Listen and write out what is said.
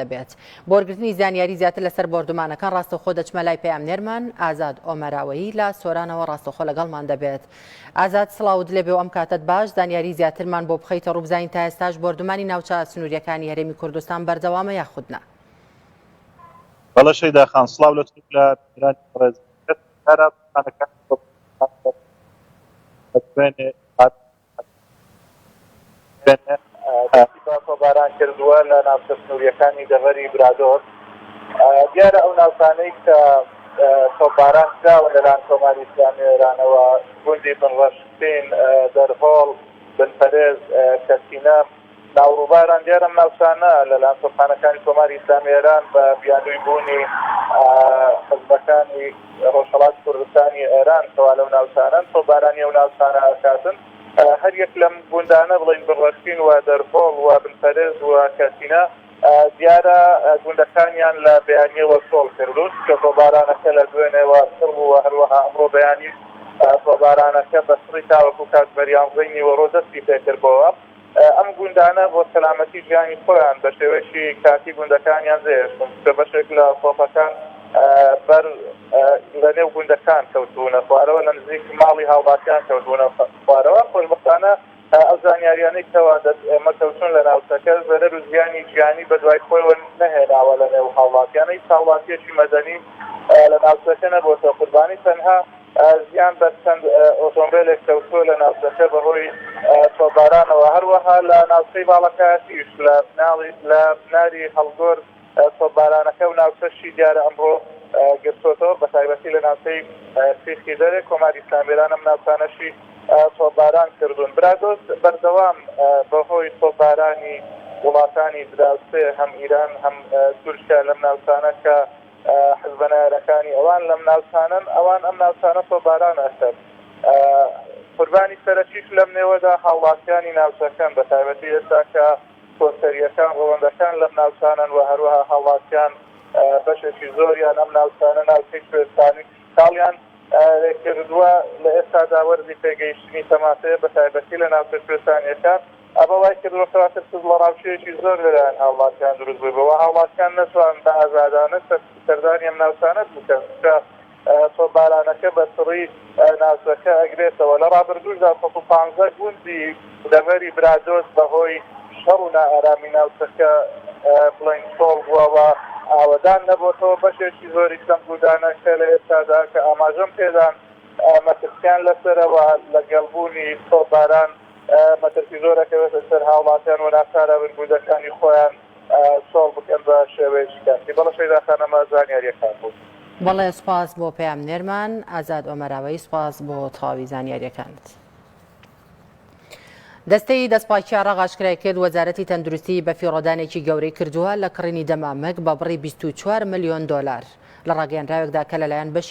دەبێت. بۆ وەرگرتنی زانیاری زیاتر لەسەر بۆردومانەکان ڕاستەوخۆ دەچمە لای پەیامنێرمان ئازاد ئۆمەراوەیی لە سۆرانەوە ڕاستەوخۆ لەگەڵمان دەبێت. ئازاد سڵاوت لێبێ و ئەم کاتەت باش، زانیاری زیاترمان بۆ بخەیتە ڕوو بزانین تا ئێستاش بۆردومانی ناوچە سنووریەکانی هەرێمی کوردستان بەردەوامە یاخود نا؟ بەڵێ شەیدا خان سڵاو لە تۆ و لە بینەرانی بەڕێز. دوێنێ دەستی بە تۆپباران کردووە لە ناوچە سنوورییەکانی دەڤەری برادۆست. دیارە ئەو ناوچانەی کە تۆپباران کراون لەلایەن کۆماری ئیسلامی ئێرانەوە گوندی بنڕەشتین، دەرهۆڵ، بنپەرێز، کەسینە، ناوڕووباران، دیارە ئەم ناوچانە لەلایەن تۆپخانەکانی کۆماری ئیسلامی ئێران بە بیانووی بوونی حزبەکانی ڕۆژهەڵاتی کوردستانی ئێران کەوا لەو ناوچانەن تۆپبارانی ئەو ناوچانە ئەکاتن. هەر یەک لەم گوندانە بڵێین بنڕەشین و دەرهۆڵ و بنپەرز و کەسینە دیارە گوندەکانیان لە بەیانیەوە چۆڵ کردوون چونکە تۆپبارانەکە لە دوێنێوە چڕ بوو و هەروەها ئەمڕۆ بەیانیش تۆپبارانەکە بە چڕی تاوەکو کاتژمێر یانزەی نیوەڕۆ دەستی پێکردبۆوە. ئەم گوندانە بۆ سەلامەتی ژیانی خۆیان بە شێوەیەکی کاتی گوندەکانیان جێهێشتوون، چونکە بەشێک لە تۆپەکان بەر لە نێو گوندەکان کەوتبوونە خوارەوە، لە نزیک ماڵی هاوڵاتیان کەوتبوونە خوارەوە. خۆشبەختانە ئەو زانیاریانەی کەوا دەست ئێمە کەوتوون لە ناوچەکە زەرەر و زیانی گیانی بەدوای خۆیەوە نەهێناوە لە نێو هاوڵاتیان، هیچ هاوڵاتیەکی مەدەنی لە ناوچەکە نەبۆتە قوربانی، تەنها زیان بەر چەند ئۆتۆمبێلێک کەوتووە لە ناوچەکە بەهۆی تۆپبارانەوە، هەروەها لە ناوچەی باڵەکایەتیش لە بناری هەڵگۆر تۆپبارانەکە و ناوچەشی دیارە ئەمڕۆ گرتۆتەوە بەتایبەتی لە ناوچەی سیخی دەرێ کۆماری ئیسلامی ئێران ئەم ناوچانەشی تۆپباران کردوون. برادۆست بەردەوام بەهۆی تۆپبارانی وڵاتانی دراوسێ هەم ئیران هەم تورکیا لەم ناوچانە کە حزبە نەیارەکانی ئەوان لەم ناوچانەن، ئەوان ئەم ناوچانە تۆپباران ئەکەن. قوربانی سەرەکیش لەم نێوەدا هاوڵاتیانی ناوچەکەن، بە تایبەتی ئێستا کە کۆچەرییەکان، ڕەوەندەکان لەم ناوچانەن و هەروەها هاوڵاتیان بەشێکی زۆریان ئەم ناوچانە ناوچەی کوێستانی کشتوکاڵیان کردووە. لە ئێستادا وەرزی پێگەیشتنی تەماتەیە بە تایبەتی لە ناوچە کوێستانییەکان. ئەمە وای کردووە کەواتە دڵەڕاوکێیەکی زۆر لەلایەن هاوڵاتیان دروست بووە و هاوڵاتیان نەتوان بە ئازادانە سەردانی ئەم ناوچانە بکەن، چونکە تۆپبارانەکە بە چڕی ناوچەکە ئەگرێتەوە. لە ڕابردووشدا 115 گوندی دەڤەری برادۆست بەهۆی شەڕ و نائارامی ناوچەکە بڵێین چۆڵ بووە و ئاوەدان نەبۆتەوە، بەشێکی زۆریش لەم گوندانە کە لە ئێستادا کە ئاماژەم پێدان مەترسیان لەسەرە و لەگەڵ بوونی تۆپباران مەترسی زۆر ئەکەوێتە سەر هاوڵاتیان و ناچار ئەبن گوندەکانی خۆیان چۆڵ بکەن بە شێوەیەکی کاتی. بەڵێ شەیدا خان ئەمە زانیاریەکان بوون. بەڵێ سوپاس بۆ پەیامنێرمان ئازاد ئۆمەراوەیی سوپاس بۆ تەواوی زانیاریەکانت. دەستەی دەستپاکی عێراق ئاشکرای کرد وەزارەتی تەندروستی بەفیڕۆدانێکی گەورەی کردووە لە کڕینی دەمامک بە بڕی 24 ملیۆن دۆلار لە ڕاگەیەنراوێکدا کە لەلایەن بەشی.